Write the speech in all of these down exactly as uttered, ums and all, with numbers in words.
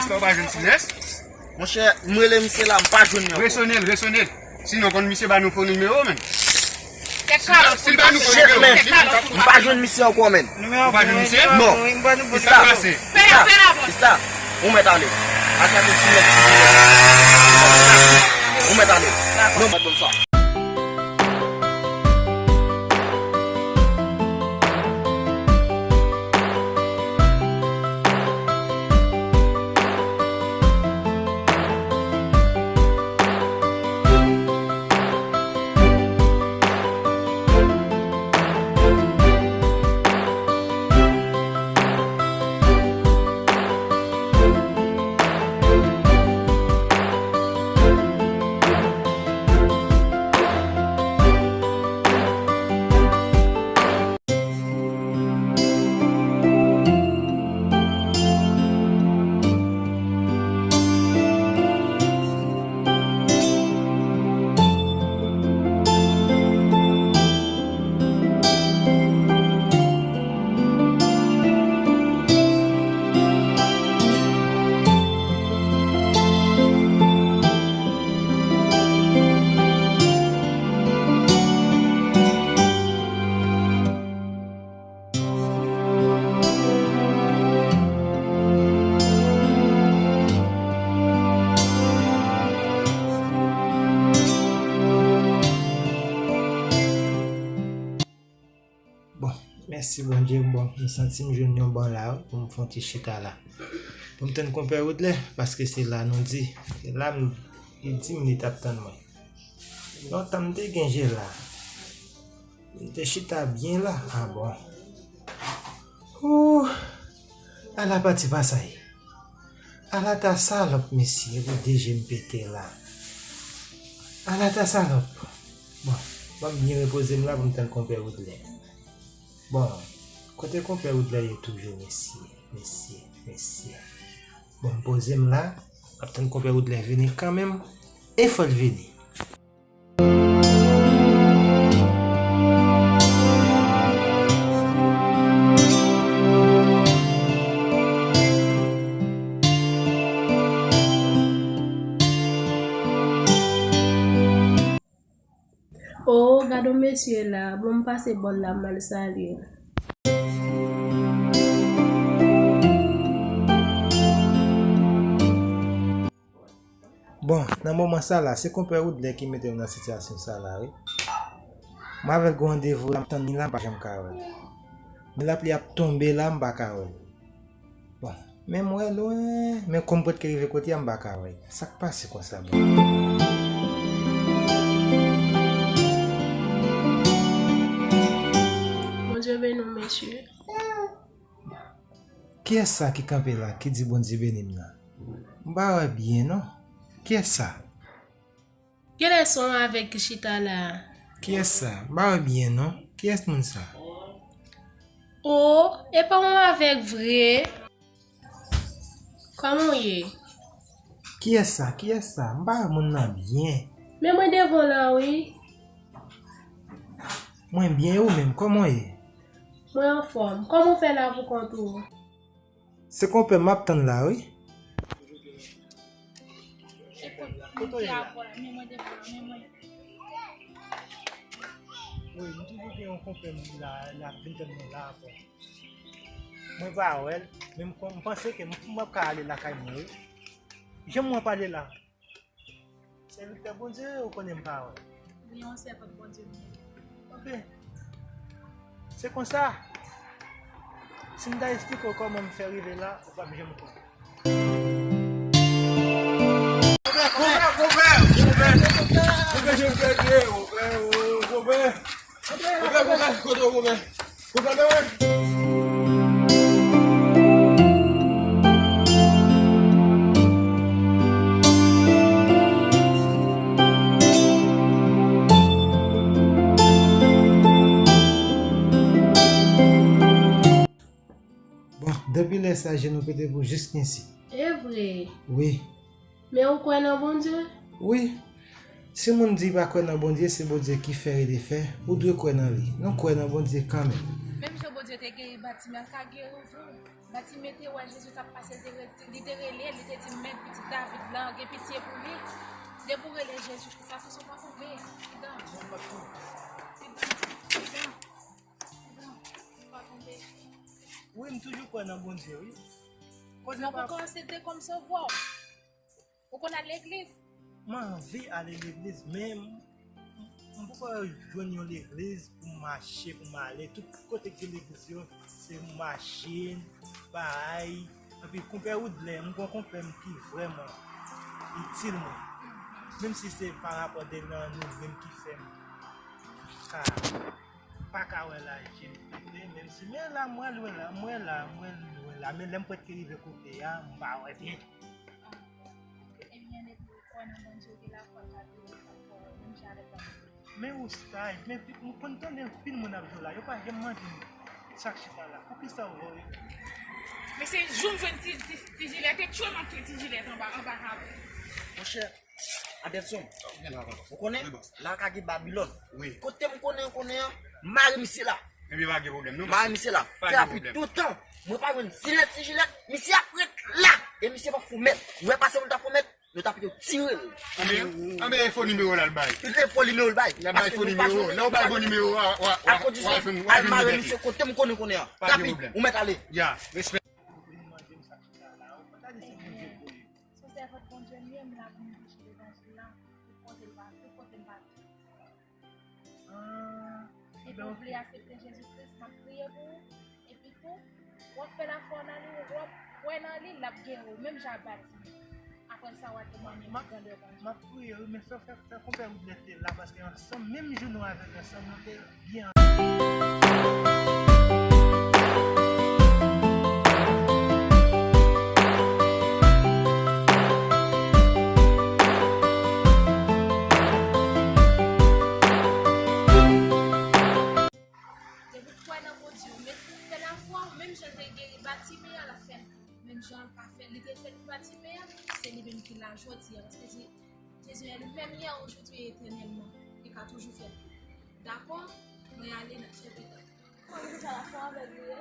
Sa w pa jwenn Sinès? Monchè, m rele misye la, m pa jwenn li ankò. Resone l, resone l. Sinon, konn misye ba nou fo nimewo, menm. Tèt kalòt. Si l ba nou fo nimewo, men, m pa jwenn misye ankò, menm. Ou pa jwenn misye? Non. Ki sa k pase? Fè la, fè la, bòs. Ou mèt ale. Atake Sinès. Ou mèt ale. Non, pa konn sa. Bon, mèsi Bondye, bon, m santi m jwenn yon ban la, wi, pou m fè yon ti chita la. Pou m tann konpè Woodley, paske se la nou di, se la m, li di m li t ap tann mwen. Lontan m te gen je la. M te chita byen la. Ah bon. Ooh. Ala pati pa sa ye. Ala ta salòp, mesye, pou de je m pete la. Ala ta salòp. Bon, ban m byen repoze m la pou m tann konpè Woodley. Bon, kote konpè Woodley ye toujou, mesye, mesye, mesye. Bon, m poze m la, m ap tann konpè Woodley vini kanmenm, e fò l vini. O, gad on mesye la, bon, m pase bò l la, m al salye l. Bon, nan moman sa la, se konpè Woodley ki mete m nan sitiyasyon sa la, wi. M avè l gen randevou la, m tann li la, m pa janm ka wè l. Men lapli ap tonbe la, m pa ka wè l. Bon, men m wè lwen, men kòm m prèske rive kote a, m pa ka wè l. Sa k pase konsa menm? Bondye beni w, mesye. Kiyès sa ki kanpe la, ki di Bondye beni m nan? M pa wè byen, non. Kiyès sa? Genlè se yon avèg ki chita la a. Kiyès sa? M pa wè byen, non. Kiyès moun sa? O, e pa yon avèg vre. Kòman w ye? Kiyès sa? Kiyès sa? M pa wè moun nan byen. Men mwen devan w la, wi. Mwen byen, e ou menm, kòman w ye? Mwen anfòm. Kòman w fè la pou kont ou? Se konpè m ap tann la, wi. Kote w ye la? Wi, m toujou gen yon konpè m la, l ap vin tann mwen la ankò. Mwen pa wè l, men m kon-, m panse ke m, m ap ka ale lakay mwen, wi. Jan mwen pale la. Sèvitè Bondye, ou konnen m pa wè. Wi, yon sèvant Bondye m ye. Ok. Se konsa, si m ta esplike w kòman m fè rive la, ou p ap janm konnen. Konpè, konpè, konpè, konpè, konpè, konpè, konpè. Konpè, konpè, kote w, konpè? Konpè, konpè. Bon, depi lè sa, je nou pete pou jis kensi. E vre? Wi. Men ou kwè nan Bondye? Wi. Si moun di li pa kwè nan Bondye, se Bondye ki fè e defè, ou dwe kwè nan li. Nou kwè nan Bondye kanmenm. Menm jan Bondye te geri Batime, l ka geri w tou. Batime te wè Jezi k ap pase, li te re-, li te rele, li te di, "Mèt, pitit David lan, gen pitye pou li." Depi w rele Jezi konsa, tou sa w pa tonbe. Pridan. Pridan. Pridan. Pridan. Ou pa tonbe. Wi, m toujou kwè nan Bondye, wi. Kote m poko aksepte kòm sovè w. Ou konn al legliz? M anvi ale legliz, men m, m, m poko jwenn yon legliz pou m mache, pou m ale. Tout kote ki gen legliz yo, se machin, bay. Epi konpè Woodley, m gon konpè m ki vrèman itil mwen. Menm si se pa rapò de nan nou menm ki fè m ka, pa ka wè laje m pete, menm si, men la, mwen lwen la, mwen la, mwen lwen la. Men lè m prèske rive kote a, m pa wè byen. Ebyen, depi ou kwè nan Bondye, ou gen lafwa, l ka geri kò w, menm jan avèk Batime. Men oustaz, men pi-, m konn tande anpil moun ap jwe la, yo pa janm mande m sa k chita la. Poukisa w voye? Men se jou m jwenn ti, ti, ti jilèt, e tchwe m ap tchwe ti jilèt anba, anba kab. Monchè, Adelson, ou konnen, la ka gen Babilòn. Wi. Kote m konnen, konnen an, mare misye la. Ebyen, pa gen pwoblèm, non. Mare misye la. Pa gen pwoblèm. Fè apil toutan. Mwen pa jwenn jilèt, ti jilèt, misye ap ret la. E misye pa fou mèt. Ou wè pase moun ta fou mèt, nou t ap yo tire l. Anben, anben, e fo nimewo l al bay. Li te fo nimewo l bay. L al bay fo nimewo. Lè w bay bon nimewo a, w a, w a, w a jwenn jilèt. Al mare misye kote m konnen, konnen an. Pa gen pwoblèm. Ou mèt ale. Ya, respè. Sou sèvant Bondye m ye, m la pou m preche levanjil la, pou pote l pa, pou pote l pa. Ah, epi ou vle aksepte Jezi Kris, m ap priye pou ou. Epi tou, w ap fè lafwa nan li, w ap kwè nan li, l ap geri w, menm jan ak Batime. Apre sa, w a temwanye grandè Bondye. M ap priye, wi, men fè, fè, fè konpè Woodley te la, paske ansanm, menm jou nou avè l ansanm, nou te byen. Depi w kwè nan Bondye, ou mete, ou fè lafwa, menm jan l te geri Batime a, l ap fè l. Menm jan l ka fè, li te fè l pou Batime a, se li menm ki la jodi a, paske Jezi est le même hier, aujourd'hui et éternellement. Li ka toujou fè l. Dakò? Mwen ale, n ap fè pita. Mwen deja la fè avèk li, wi.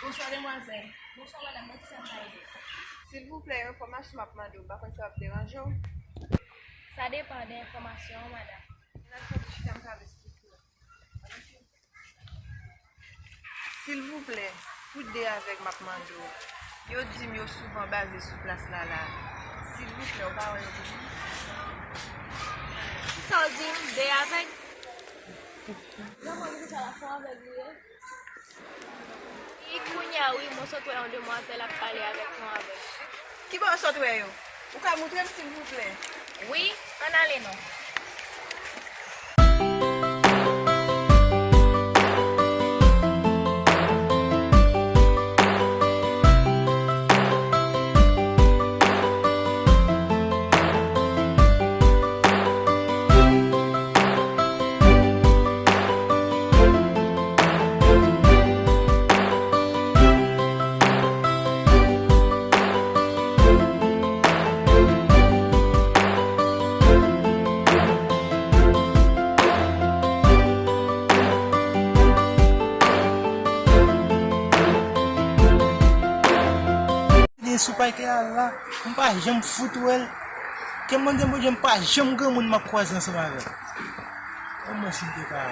Bonswa, demwazèl. Bonswa, madanm. Mwen, kisa m ka ede w? Silvouplè, yon enfòmasyon m ap mande w. M pa konn si w ap deranje w. Sa depann de enfòmasyon an, madanm. N ap chita, m ka esplike w. Silvouplè, pou de avèg m ap mande w. Yo di m yo souvan baze sou plas la la. Silvouplè, ou pa wè yo pou mwen? Kisa w di m? De avèg? Jan mwen deja la fè avèg li ye. Wi, kounye a, wi, mwen sot wè yon demwazèl ap pale avèk yon avèg. Ki bò w sot wè yo? Ou ka moutre m, silvouplè? Wi, ann ale non. Li sou pakè a la, m pa janm fout wè l. Ke m mande Bondye, m pa janm granmoun m ap kwaze ansanm avè l. Kòman si m te ka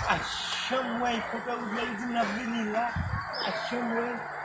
pa janm wè l, konpè Woodley di m l ap vini la, pa janm wè l.